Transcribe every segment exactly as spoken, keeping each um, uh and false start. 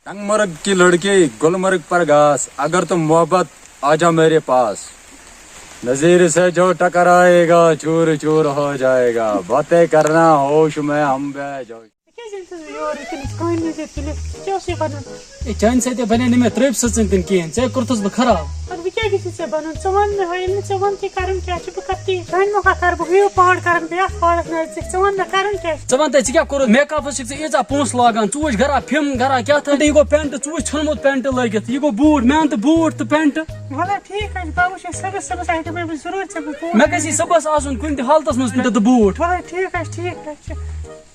ٹنگ مرگ کی لڑکی، گلمرگ پر گھاس، اگر تم محبت آ جا میرے پاس۔ نظیر سے جو ٹکرائے گا، چور چور ہو جائے گا، باتیں کرنا ہوش میں ہم بے جوش۔ ژےٚ کیٛازِ أنۍ تھَس بہٕ یور وٕنکیٚنَس کامہِ منٛز ییٚتہِ تُلِتھ؟ ژےٚ کیٛاہ اوسُے وَنُن؟ اے، چانہِ سۭتۍ بَنے نہٕ مےٚ ترٛٲپۍ سٕژٕنۍ تہِ نہٕ کِہیٖنۍ، ژےٚ کوٚرتھَس بہٕ خراب۔ اَدٕ وۄنۍ کیٛاہ گژھِ ژےٚ بَنُن؟ ژٕ وَن مےٚ ہا، ییٚلہِ نہٕ ژےٚ ووٚن تہِ کَرُن کیٛاہ چھُ، بہٕ کَرٕ تی۔ چانہِ مۄکھا کَرٕ بہٕ ہیوٗ پہاڑ کَرَن بیٛاکھ پہاڑَس نزدیٖک، ژٕ وَن مےٚ کَرُن کیٛاہ چھُ؟ ژٕ وَن تہٕ، ژٕ کیٛاہ کوٚرُتھ؟ میک اَپَس چھِکھ ژٕ ییٖژاہ پونٛسہٕ لاگان، ژٕ وٕچھ گَرا فِم گَرا کیٛاہ تھام، یہِ گوٚو پٮ۪نٛٹ، ژٕ وٕچھ ژھیوٚنمُت پٮ۪نٛٹ لٲگِتھ، یہِ گوٚو بوٗٹھ، مےٚ اَن تہٕ بوٗٹھ تہٕ پٮ۪نٛٹ۔ وَلہٕ ٹھیٖک حظ چھُ، بہٕ وٕچھے صُبحَس، صُبحَس اَتہِ دِمَے بہٕ ضروٗر ژےٚ بہٕ بوٗٹھ۔ مےٚ گژھِ صُبحَس آسُن کُنہِ تہِ حالتَس منٛز پٮ۪نٛٹ تہٕ بوٗٹھ۔ وَلہٕ ٹھیٖک حظ، ٹھیٖک حظ چھُ۔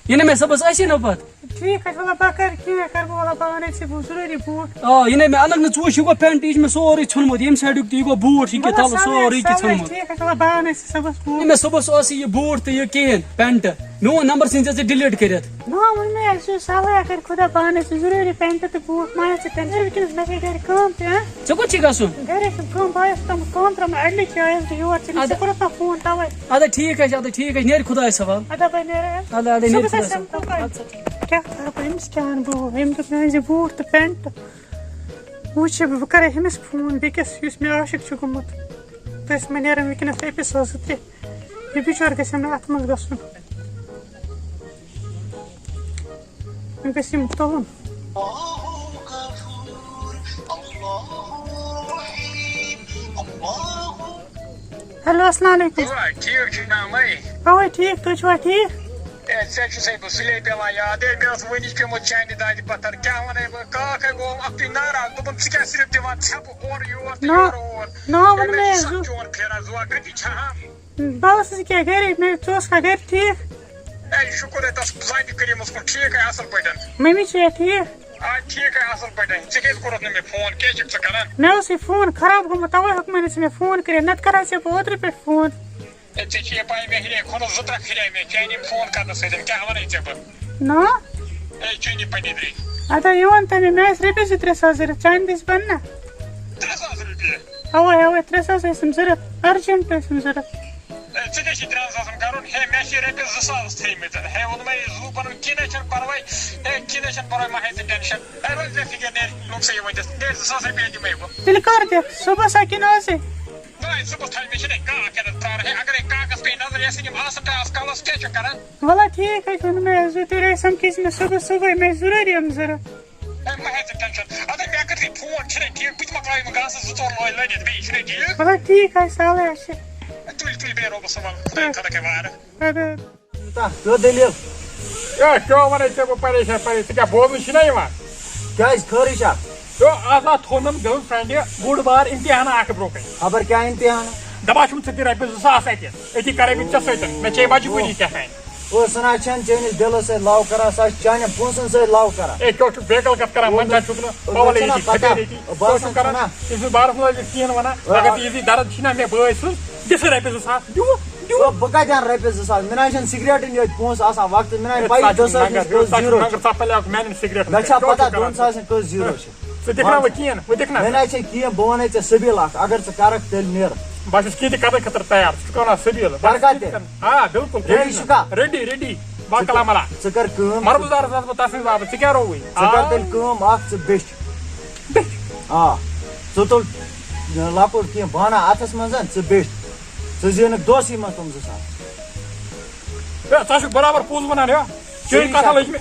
یہِ نہٕ مےٚ صُبحَس آسی نہ پَتہٕ۔ ٹھیٖک حظ چھُ، وَلہٕ بہٕ کَرٕ کینٛہہ، کَرٕ بہٕ، وَلہٕ بہٕ اَنَے ژےٚ بوٗٹھ ضروٗری بوٗٹھ۔ آ، یہِ نَے مےٚ اَنَکھ نہٕ، ژٕ وٕچھ، یہِ گوٚو پٮ۪نٛٹ، یہِ چھُ مےٚ سورُے ژھیوٚنمُت، ییٚمہِ سایڈُک تہِ، یہِ گوٚو بوٗٹھ، یہِ کیٛاہ وَلہٕ تَلہٕ سَہلٕے، سورُے کینٛہہ سَہلٕے، ژھیوٚنمُت۔ ٹھیٖک حظ چھُ، وَلہٕ بہٕ اَنَے ژےٚ صُبحَس بوٗٹھ۔ یہِ مےٚ صُبحَس اوس یہِ بوٗٹھ تہٕ یہِ کِہیٖنۍ، پٮ۪نٛٹ۔ میون نمبر ژھٕنۍ زِ ژٕ delete کٔرِتھ۔ نہ، وۄنۍ مےٚ اَسہِ اوس سَہلٕے، اگر خۄدا بہٕ اَنَے ژےٚ ضروٗری پٮ۪نٛٹ تہٕ بوٗٹھ، مہ ہےٚ ژٕ ٹٮ۪نشَن، وٕنکیٚنَس مےٚ گٔے گَرِ کٲم تہِ، ہہ؟ ژےٚ کوٚت چھِ گژھُن؟ گَرِ ٲسٕم کٲم، بہٕ آیَس تِم کٲم ترٛاونہِ اَڈلہِ چھِ آیَس بہٕ یور، ژےٚ نِش، اَدٕ، ژےٚ کوٚرُتھ نہ فون تَوَے۔ اَدٕ ٹھیٖک حظ چھِ، اَدٕ ٹھیٖک حظ چھِ، نیرِ خۄدایَس حوالہٕ۔ اَدٕ بَے نیرٕ حظ۔ اَدٕ، اَدٕ نیرِ صُبحَس خۄدایَس آسَم حوالہٕ۔ تَوَے۔ اَدٕ سا۔ کیٛاہ کَرٕ بہٕ؟ أمِس کیٛاہ اَنہٕ بہٕ؟ أمۍ دوٚپ مےٚ أنۍ زِ بوٗٹھ تہٕ پٮ۪نٛٹ۔ وٕچھِ بہٕ، بہٕ کَرے ہُمِس فون بیٚکِس، یُس مےٚ عاشق چھُ گوٚمُت۔ تٔمِس مہ نیرَن وٕنکیٚنَس رۄپیہِ ساس زٕ ترٛےٚ۔ یہِ بِچور گژھِ نہٕ اَتھ منٛز گژھُن۔ مےٚ گژھِ یِم تُلُن۔ ہیلو، السلام علیکم۔ آ، ٹھیٖک چھُ جناب، اَوَے ٹھیٖک، تُہۍ چھِوا ٹھیٖک؟ ہے، ژےٚ چھُسَے بہٕ سُلے پٮ۪وان یاد۔ ہے، مےٚ اوس وٕنِچ پیوٚمُت چانہِ دادِ پَتھر۔ کیٛاہ وَنَے بہٕ؟ کاکَے گوٚوُم اَکھتُے ناراض۔ دوٚپُن، "ژٕ کیٛاہ صرف دِوان ژھٮ۪پہٕ اورٕ یور تہٕ نہ، یورٕ اور؟" نہ، ہے، ووٚن مےٚ مےٚ چھُ زُ- سَتھ چون پھیران زُوا کَتہِ چھَہَم؟ بہٕ ٲسٕس ییٚکیٛاہ گَرے، مےٚ، ژٕ اوسکھا گَرِ ٹھیٖک؟ ہے، شُکُر ہے تَس ذاتِ کریٖمَس کُن، ٹھیٖک ہے، اَصٕل پٲٹھۍ۔ مٔمی چھےٚ ٹھیٖک؟ آ، ٹھیٖک ہے، اَصٕل پٲٹھۍ۔ ژےٚ کیٛازِ کوٚرُتھ نہٕ مےٚ فون؟ کیٛازِ چھُکھ ژٕ کَران؟ مےٚ اوس یہِ فون خراب گوٚمُت، تَوَے ہیوٚک مےٚ نہٕ ژےٚ مےٚ فون کٔرِتھ، نَتہٕ کَرٕہا ژےٚ بہٕ اوترٕ پٮ۪ٹھ فون۔ ہے، ژےٚ چھےٚ یہِ پَے، مےٚ ہِرے خۄدَس زٕ ترٛکھ ہِرے مےٚ، چانہِ ییٚمہِ فون کَرنہٕ سۭتۍ۔ کیٛاہ وَنَے ژےٚ بہٕ؟ نہ۔ ہے، چٲنی پَنٕنۍ درٛے۔ اَدٕ یہِ وَن تہٕ مےٚ، مےٚ ٲسۍ رۄپیَس زٕ ترٛےٚ ساس ضوٚرَتھ، چانہِ دٔسۍ بَنہٕ نا؟ ترٛےٚ ساس رۄپیہِ؟ اَوَے، اَوَے، ترٛےٚ ساس ٲسِم ضوٚرَتھ، urgent ٲسِم ضوٚرَتھ۔ ہے، ژےٚ کیٛاہ چھِ ترٛٮ۪ن ساسَن کَرُن؟ ہے، مےٚ چھِ رۄپیَس زٕ ساس تھٲیمٕتۍ۔ ہے، ووٚن مےٚ، یہِ زُو پَنُن، کینٛہہ نہ چھُنہٕ پَرواے۔ ہے، کینٛہہ نہ چھُنہٕ پَرواے، مہ ہےٚ ژٕ ٹٮ۪نشَن۔ ہے، رَٹ ژےٚ فِکِر، نیرِ، لوٚگ سا یہِ ؤنِتھ، نیرِ زٕ ساس رۄپیہِ دِمَے بہٕ۔ تیٚلہِ کر دِکھ؟ صُبحس ہا کِنہٕ أزٕے؟ نہ، صُبحس تھاوِ، مےٚ چھِنہٕ کانٛہہ کَران ژارٕ۔ ہے، اگرے کاغذ پیٚیہِ نظر، یَس یِم آسَن تہٕ آز کَلَس کیٛاہ چھُ کَران؟ وَلہٕ ٹھیٖک حظ چھُ، ووٚن مےٚ حظ، تیٚلہِ ٲسۍ یِم کِژھ مےٚ صُبحس صُبحٲے، مےٚ چھِ ضروٗری یِم ضوٚرَتھ۔ ہے، مہ ہےٚ ژٕ ٹٮ۪نشَن۔ اَدٕ مےٚ کٔرۍ فون، چھِنَے ٹھیٖک، بہٕ تہِ مۄکلاوٕ یِم گاسَس زٕ ژور لٲگۍ لٲگِتھ بیٚیہِ، چھِنَے ٹھیٖک؟ وَلہٕ ٹھیٖک حظ، سہلٕے حظ چھِ۔ تُلۍ، تُلۍ، بیٚہہ رۄبَس حوالہٕ، خۄداے تھٲینَے وارٕ۔ اَدٕ حظ۔ تہٕ کیٛاہ دٔلیٖل؟ ہے، کیٛاہ وَنَے ژےٚ بہٕ پریشان، پریشان؟ ژٕ کیٛاہ بوزنہٕ چھُے نا یِوان؟ کیٛازِ، خٲرٕے چھا؟ ہے، آز ہا تھوٚونَم girlfriendِ بوٚڑ بار امتحانہ اَکھ برٛونٛہہ کَنہِ۔ خبر کیٛاہ امتحانہ؟ دَپان چھُم، ژٕ دِ رۄپیَس زٕ ساس اَتہِ، أتی کَرَے بہٕ ژےٚ سۭتۍ، مےٚ چے مجبوٗری کیٛاہ تام۔ او، سُہ نہ چھَنہٕ چٲنِس دِلَس سۭتۍ love کَران، سۄ چھِ چانٮ۪ن پونٛسَن سۭتۍ love کَران۔ ہے، کیٛاہ چھُکھ بیکل کَتھ کَران؟ وۄنۍ زَن چھُکھ نہٕ، او، مےٚ پَوَل چھَنا ییٚتی، پَتہ، کھَٹے ییٚتی۔ او، بہٕ کیٛاہ آسَن چھُکھ کَران؟ ژھٕنان۔ یُس نہٕ بارَس منٛز آسہِ کِہیٖنۍ وَنان، او، اگر ژٕ ییٖژٕے دَرد چھِی نا مےٚ بٲے سٕنٛز، دِ سا رۄپیَس زٕ ساس، دِیِو۔ او، بہٕ کَتہِ اَنہٕ رۄپیَس زٕ ساس؟ مےٚ نہ حظ چھَنہٕ سِگریٹَن یوت پونٛسہٕ آسان وقتَس، مےٚ نہ حظ ہے، پَیی ژٕ ہا دَہ چھُکھ ساس ننٛگَر، نِش کٔژ ژٕ ہا چھُکھ zero چھِ۔ ننٛگَر، ژٕ ہا پَلیٛاوَکھ میٛانٮ۪ن سِگریٹَن مےٚ پٮ۪ٹھ۔ چھا کیٛاہ پَتہ چھُکھ دۄن کَران؟ ساسَن کٔژ zero چھِ؟ ژٕ دِکھ نا وۄنۍ کِہیٖنۍ، وۄنۍ دِکھ نا مےٚ ژٕ۔ نہ حظ چھَنہٕ کِہیٖنۍ، بہٕ وَنَے ژےٚ سبیٖل اَکھ، اگر ژٕ کَرَکھ تیٚلہِ نیرٕ۔ بہٕ حظ چھُس کِہیٖنۍ تہِ کَرنہٕ خٲطرٕ تیار، ژٕ چھُکھ وَنان سبیٖل، بہٕ کَرٕ حظ کَتھ چھُس تیٚلہِ؟ کَران۔ آ، بِلکُل، ready کِہیٖنۍ چھُکھا؟ نہٕ۔ Ready، ready، باکَلا مَلا۔ ژٕ کَر کٲم، مَربُزدارَس آسہٕ بہٕ تَس منٛز واپَس، ژٕ کیٛاہ رووُے؟ ژٕ کَر آ۔ تیٚلہِ کٲم اَکھ، ژٕ بیٚچھ۔ بیٚچھ۔ آ، ژٕ تُل لۄکُٹ کینٛہہ بانہٕ اَتھَس منٛز، ژٕ بیٚچھ۔ ژٕ زینکھ دۄہسٕے منٛز تِم زٕ ساس۔ ہے، ژٕ ہا چھُکھ برابر پوٚز وَنان، ہے۔ چٲنۍ صحیح کَتھا چھا؟ لٔج مےٚ۔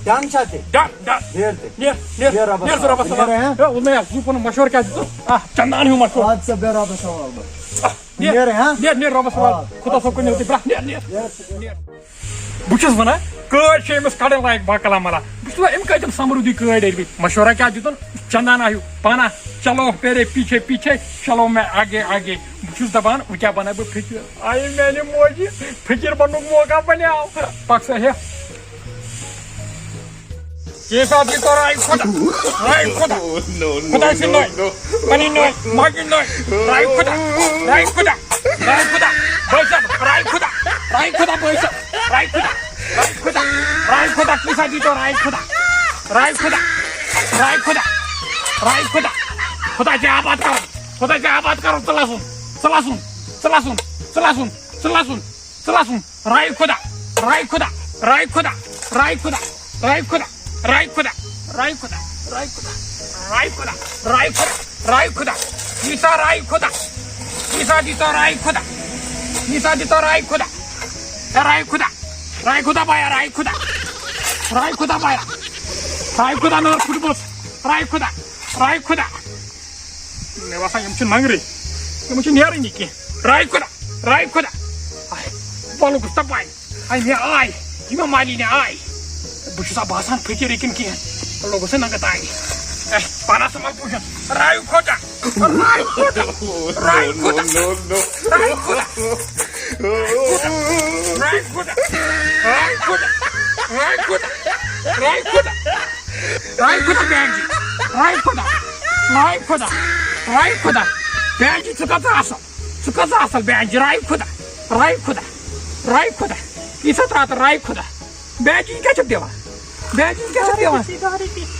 Done چھا تیٚلہِ؟ Done، done۔ نیر تیٚلہِ۔ نیر، نیر، نیر رۄبَس نیر ژٕ رۄبَس حوالہٕ۔ حوالہٕ۔ نیر، ہے۔ ہے، ووٚن مےٚ یَتھ زُو پَنُن مَشوَرٕ کیٛاہ دیُتُتھ؟ آ، چَندان ہیوٗ مَشوَرٕ۔ اَدٕ سا، بیٚہہ رۄبَس حوالہٕ۔ آ، نیر، نیر، ہے، ہا؟ نیر، نیر رۄبَس حوالہٕ۔ آ۔ خۄدا صٲب کُن یِتھُے برٛونٛہہ، نیر، نیر۔ نیر۔ نیر۔ بہٕ چھُس وَنان، کٲڑۍ چھِ أمِس کَڑٕنۍ لایق باکَلا مَلا۔ بہٕ چھُس وَنان، أمۍ کَتٮ۪ن سَمبرُدی کٲڑۍ أرۍ مٕتۍ؟ مَشوَرہ کیٛاہ دیُتُن؟ چَندان ہیوٗ، پانا، چلو میرے پیچھے پیچھے، چلو میں آگے آگے۔ بہٕ چھُس دَپان، وۄنۍ کیٛاہ بَنہٕ بہٕ فِکِر؟ آیے میٛانہِ موجہِ فِکِر بَننُک موقع بَنیو۔ پَک سا ہے۔ کینٛژھا دیٖتو راے خۄدا، راے خۄدا۔ No, no, خۄداے سٕنٛدۍ no, نٲے، no۔ پَنٕنۍ نٲے، ماجہِ نٲے۔ راے خۄدا، راے خۄدا، راے خۄدا۔ بٲے صٲب، راے خۄدا، راے خۄدا، بٲے صٲب، راے خۄدا، راے خۄدا، راے خۄدا۔ کینٛژھا دیٖتو راے خۄدا، راے خۄدا، راے خۄدا، راے خۄدا۔ خۄدا چھِ آباد کَرُن، خۄدا چھِ آباد کَرُن۔ ژٕ لَسُن، ژٕ لَسُن، ژٕ لَسُن، ژٕ لَسُن، ژٕ لَسُن، ژٕ لَسُن۔ راے خۄدا، راے خۄدا، راے خۄدا، راے خۄدا، راے خۄدا، راے خۄدا۔ راے خدا، راے خدا، راے خدا، راے خدا، راے خدا، عیسیٰ راے خدا، عیسیٰ دیتا راے خدا، عیسیٰ دیتا راے خدا، اے راے خدا، راے خدا بایا، راے خدا، راے خدا بایا، راے خدا نہٕ پھُٹمُت، راے خدا، راے خدا۔ مےٚ باسان یِم چھِ ننٛگرٕے، یِم چھِ نیرٲنی کینٛہہ۔ راے خدا، راے خدا، آے، بولُن گوٚژھ تَپٲرۍ۔ آے مےٚ آے، یہِ مےٚ مالی نہِ آے۔ بہٕ چھُسا باسان فقیٖر کِنہٕ کینٛہہ؟ لوٚگُس ہے ننٛگہٕ تانۍ۔ اے، پانَس سُمبل پوٗشُن۔ راے خۄدا، راے خۄدا، راے خۄدا، راے خۄدا، راے خۄدا، راے خۄدا، راے خۄدا، راے خۄدا، راے خۄدا، بیگ جی، راے خۄدا، راے خۄدا، راے خۄدا، بیگ جی، ژٕ کَتھ ژٕ اَصٕل؟ ژٕ کۭژاہ اَصٕل بیگ جی، راے خۄدا، راے خۄدا، راے خۄدا۔ یہِ چھا ترٛاو تہٕ راے خۄدا۔ بیگ جی، یہِ کیٛاہ چھَکھ دِوان؟ بیگ جی، یہِ کیٛاہ چھَکھ دِوان؟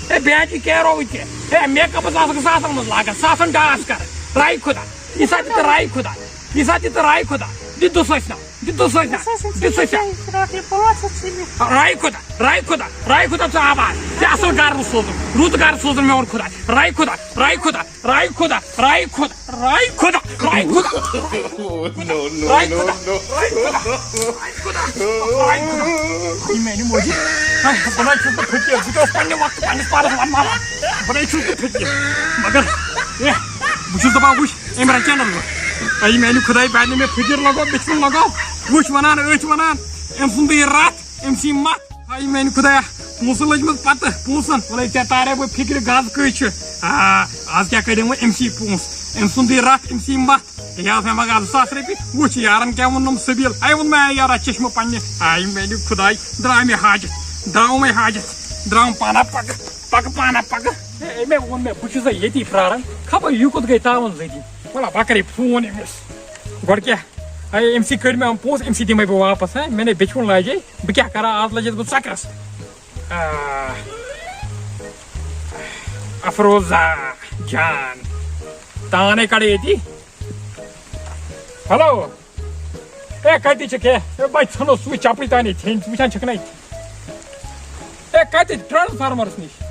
ہے بیگ جی، کیٛاہ رووُے ژےٚ؟ ہے میک اَپَس آسَکھ ساسَن منٛز لاگان، ساسَن ڈاس کَران۔ راے خۄدا، یہِ سا دِ تہٕ راے خۄدا، یہِ سا دِ تہٕ راے خۄدا۔ دِ دُسٲسۍ نہ، دِ دُسٲسۍ نہ، دِ دُسٲسۍ نہ۔ راے خۄدا، راے خۄدا، راے خۄدا ژٕ آباد۔ ژےٚ اَصٕل گَرٕ سوزُن، رُت گَرٕ سوزُن میون خۄدا۔ راے خۄدا، راے خۄدا۔ راے خۄدا، راے خۄدا، راے خۄدا، راے خۄدا، راے خۄدا، راے خۄدا، راے خۄدا، راے خۄدا، راے خۄدا۔ یہِ میانہِ موجی۔ ہے، بہٕ نَے چھُس نہٕ فقیٖر، بہٕ تہِ اوسُس پننہِ وقتہٕ پننِس پانَس وَنان۔ بہٕ نَے چھُس نہٕ فقیٖر۔ مگر، اے، بہٕ چھُس دَپان، وٕچھ، أمۍ رَچن نہٕ وۄنۍ۔ ہے، یہِ میانہِ خۄدایہِ، پَرِ نہٕ مےٚ فقیٖر لَگو، بِچھُن لَگو۔ وٕچھ وَنان، أتھۍ وَنان، أمۍ سُنٛدٕے رَتھ، أمۍ سٕے مَتھ۔ ہاے میانہِ خۄدایا، پونٛسہٕ لٔجمٕژ پَتہٕ، پونٛسَن۔ وَلَے ژےٚ تارے بہٕ فِکرِ، گَز کٔہۍ چھِ۔ آ، آز کیٛاہ کٔڑِم وۄنۍ أمۍ سٕے پونٛسہٕ؟ أمۍ سُنٛدٕے رَتھ، أمۍ سٕے مَتھ۔ یہِ آو مےٚ منٛگان زٕ ساس رۄپیہِ۔ وٕچھ، یارَن کیٛاہ ووٚنُم سبیٖل۔ اَے ووٚن مےٚ، اَے یارا، چشمہٕ پنٛنہِ۔ ہاے میانہِ خۄداے، درٛاو مےٚ حاجت، درٛاو مےٚ حاجت، درٛاوُم پانہ پَکہٕ، پَکہٕ پانہ پَکہٕ۔ ہے، مےٚ ووٚن مےٚ، بہٕ چھُسے ییٚتی پرٛاران، خبر یہِ کوٚت گٔے تاوَن زٔدی۔ وَلہ، بہٕ کَرے فون أمِس۔ گۄڈٕ کیٛاہ؟ اے، أمۍ سٕے کٔڑۍ مےٚ یِم پونٛسہٕ، أمۍ سٕے دِمَے بہٕ واپَس، ہہ؟ مےٚ نے بیٚچھِ ووٚن لاجے، بہٕ کیٛاہ کَرٕ، آز لٔجِس بہٕ ژۄکرَس۔ آ، افروزہ جان، تانے کَڑٕ ییٚتی۔ ہیلو۔ اے، کَتہِ چھِکھ ہے؟ اے، بَے، ژھٕنُس، سُہ چَپٕلۍ تانے ژھیٚنۍ، ژٕ وٕچھان چھَکھ نَے؟ اے، کَتہِ؟ ٹرٛانسفارمَرَس نِش۔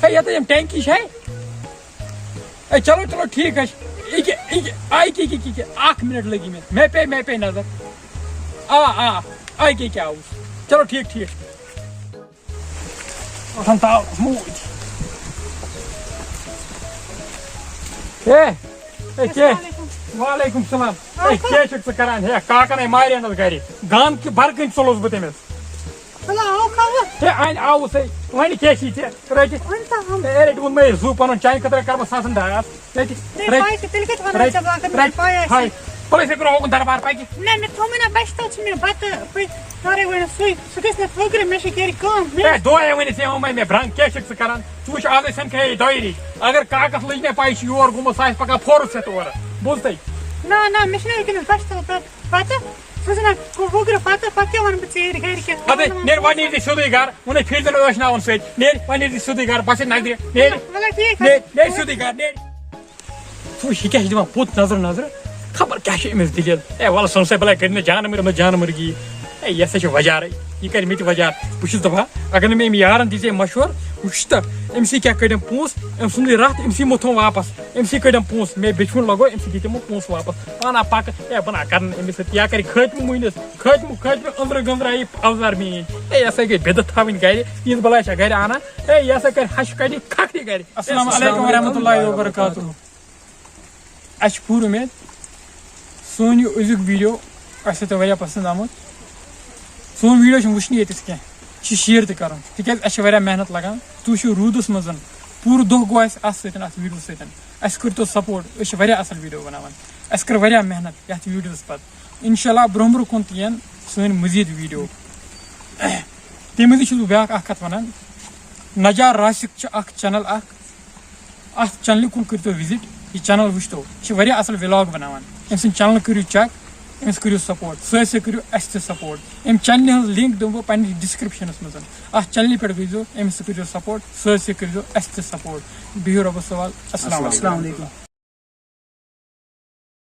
ہے، یَتھ یِم ٹینکی چھے۔ اے، چلو، چلو، ٹھیٖک حظ چھُ۔ یہِ کہِ، یہِ کہِ، آ، یہِ کہِ، یہِ کہِ، یہِ کہِ، اَکھ مِنَٹ لٔگی مےٚ۔ مےٚ پے، مےٚ پے نظر۔ آ، آ، آ، یہِ کہِ، یہِ کہِ آوُس۔ چلو، ٹھیٖک، ٹھیٖک۔ وۄتھان تاونَس موٗدۍ۔ اے، اے، کیٛاہ؟ السلام علیکُم۔ وعلیکُم السلام۔ اے، کیٛاہ چھُکھ ژٕ کران؟ ہے، کاکَن ہے مارینَس گَرِ۔ گامہٕ کہِ بَرٕ کَنۍ ژوٚلُس بہٕ تٔمِس۔ چلو، آو کھاوٕ۔ ہے، اَنہِ آوُس ہے۔ وۄنۍ کیٛاہ چھی ژےٚ؟ رٔٹِتھ۔ وۄنۍ تام۔ ہے، رٔٹِتھ ووٚن مےٚ زُو پَنُن، چانہِ خٲطرٕ کَرٕ بہٕ ساسَن ڈاس۔ رٔٹِتھ۔ ہے، رٔٹِتھ۔ پاے چھِ، تیٚلہِ کَتہِ وَنان رٔٹِتھ۔ ژےٚ بہٕ اَگر مےٚ رٔٹِتھ۔ پاے آسہِ۔ ہاے۔ پُلیٖس ہے کوٚر ہوکُن دربار پَکہِ۔ نہ، مےٚ تھوٚو مےٚ نہ بَچہِ تَل چھِ مےٚ بَتہٕ، بہٕ تَرَے وۄنۍ سُے، سُہ گژھِ نہ فٲکرِ، مےٚ چھِ گَرِ کٲم۔ ہے، دۄہَے وَنہِ ژےٚ ووٚن مےٚ، مےٚ برٛنٛگ کیٛاہ چھَکھ ژٕ کَران؟ ژٕ وٕچھ آزَے سَمکھے یہِ دۄیہِ ریٚتۍ۔ اگر کاکَس لٔج مےٚ پَے، یہِ چھُ یور گوٚمُت، سُہ آسہِ پَکان فورٕس ہٮ۪تھ اورٕ۔ بوٗزتھٕے؟ نہ، نہ، مےٚ چھِنہ وٕنکیٚنَس بَچہِ تَل پَتہٕ، پَتہٕ سُہ چھُنہ فٲکرِ پَتہٕ، پَتہٕ کیٛاہ وَنہٕ بہٕ ژیٖرۍ گَرِکٮ۪ن؟ اَدٕ وَنہٕ نیر، وَنہٕ وَنہٕ نیر ژٕ سیوٚدُے گَرٕ، وُنَے پھِرِ زَن ٲشناوَن سۭتۍ۔ نیر، وَنہٕ نیر ژٕ سیوٚدُے گَرٕ، بَس ییٚتہِ نَگرِ۔ نیر، وَلہٕ ٹھیٖک نیر، حظ۔ نیر سیوٚدُے گَرٕ، نیر۔ ژٕ وٕچھ، یہِ کیٛاہ چھِ دِوان پوٚت نظرٕ نظرٕ؟ خبر کیٛاہ چھِ أمِس دٔلیٖل؟ اے، وَلہٕ سۄن سا بَلاے کٔرِنۍ جانہٕ مٔرۍ، أمِس جانہٕ مٔرگی۔ اے، یہِ ہسا چھِ وَجارَے۔ یہِ کَرِ مےٚ تہِ وَجار۔ بہٕ چھُس دَپان، اگر نہٕ مےٚ أمۍ یارَن دِژے مَشوَر، وٕچھ تہٕ أمۍ سٕے کیٛاہ کٔڑِم پونٛسہٕ، أمۍ سُنٛدٕے رَتھ، أمۍ سٕے مۄتھوم واپَس، أمۍ سٕے کٔڑِم پونٛسہٕ، مےٚ بیٚچھِ وُن لَگو، أمۍ سٕے دِتِم پونٛسہٕ واپَس۔ پانہ پَکہٕ، اے، بہٕ نہ کَرٕ نہٕ أمِس سۭتۍ، یا کَرِ خٲتمہٕ مُہِنِس، خٲتمہٕ، خٲتمہٕ أنٛدرٕ گٔنٛزرایہِ اَوزار میٛٲنۍ۔ اے، یہِ ہسا گٔے بِدَت تھاوٕنۍ گَرِ، یِہِنٛز بَلاے چھےٚ گَرِ اَنان۔ اے، یہِ ہسا کَرِ ہَشہِ کَڑِ کھَکھرِ گَرِ۔ السلام علیکم ورحمۃ اللہ وبرکاتہ۔ اَسہِ چھُ پوٗرٕ اُمید سون یہِ أزیُک ویٖڈیو آسہِ تۄہہِ واریاہ پَسنٛد آمُت۔ سون ویٖڈیو چھُنہٕ وٕچھنٕے ییٚتِس کینٛہہ، یہِ چھِ شِیَر تہِ کَرُن، تِکیٛازِ اَسہِ چھِ واریاہ محنت لَگان۔ تُہۍ چھِو روٗدَس منٛز، پوٗرٕ دۄہ گوٚو اَسہِ اَتھ سۭتۍ، اَتھ ویٖڈیو سۭتۍ۔ اَسہِ کٔرۍتو سپوٹ، أسۍ چھِ واریاہ اَصٕل ویٖڈیو بَناوان۔ اَسہِ کٔر واریاہ محنت یَتھ ویٖڈیوَس پَتہٕ۔ اِنشاء اللہ برٛونٛہہ برٛونٛہہ کُن تہِ یِن سٲنۍ مٔزیٖد ویٖڈیو۔ تَمہِ مٔزیٖد چھُس بہٕ بیٛاکھ اَکھ کَتھ وَنان، نجار راسِک چھُ اَکھ چَنَل اَکھ، اَتھ چَنلہِ کُن کٔرۍتو وِزِٹ، یہِ چَنَل وٕچھتو، یہِ چھِ واریاہ اَصٕل وِلاگ بَناوان۔ أمۍ سٕنٛدۍ چَنلہٕ کٔرِو چَک، أمِس کٔرِو سپوٹ، سۭتۍ سۭتۍ کٔرِو اَسہِ تہِ سپوٹ۔ أمۍ چَنلہِ ہٕنٛز لِنٛک دِمہٕ بہٕ پنٛنِس ڈِسکرٛپشَنَس منٛز، اَتھ چَنلہِ پٮ۪ٹھ گٔژھۍزیو، أمِس تہِ کٔرۍزیو سپوٹ، سۭتۍ سۭتۍ کٔرۍزیو اَسہِ تہِ سپوٹ۔ بِہِو رۄبَس حوال، السلام علیکُم۔ السلام علیکُم۔